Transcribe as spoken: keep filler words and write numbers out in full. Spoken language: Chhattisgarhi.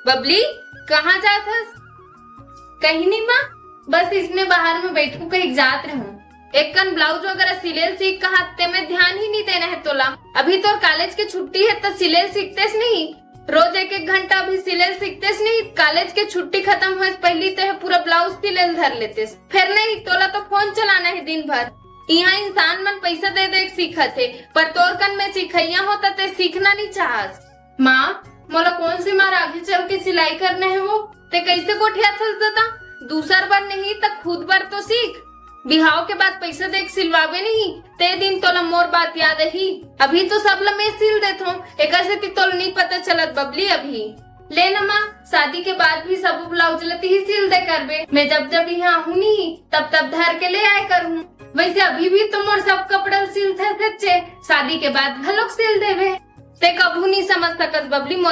बबली, कहाँ जात हस? कहीं नहीं माँ, बस इसने बाहर में बैठू कहीं जात रहूं। एक कन ब्लाउज वगैरह सिले ल सीख कहा, ते में ध्यान ही नहीं देना है तोला। अभी तोर कॉलेज के छुट्टी है त सिले ल सीखतेस नहीं, रोज एक एक घंटा अभी सिले ल सीखतेस नहीं। कॉलेज के छुट्टी खत्म होए से पहली ते पूरा ब्लाउज सिले ल धर लेतेस। फिर नहीं, तोला तो फोन चलाना है दिन भर। यहाँ इंसान मन पैसा दे दे के सीखत है, पर तोर कन में सिखैया हो त ते सीखना नहीं चाहस। माँ, मोला कौन सी मार आगे चल के सिलाई करना है वो? ते कैसे गोठियाथस ददा? दूसर बर नहीं त खुद बर तो सीख। बिहाव के बाद पैसा दे के सिलवाबे नहीं, ते दिन तोला मोर बात याद आही। अभी तो सब ल मैं सिल देथों, एकर सेती तोला नहीं पता चलत बबली अभी। ले न माँ, शादी के बाद भी सब ब्लाउज ल तिही सिल दे करबे। मैं जब जब यहाँ आहूँ नहीं, तब तब धर के ले आए करूँ। वैसे अभी भी तो मोर सब कपड़ा ल सिलथे सच्चे, शादी के बाद घलोक सिल देबे। ते कभू नहीं समझ सकस बबली मोर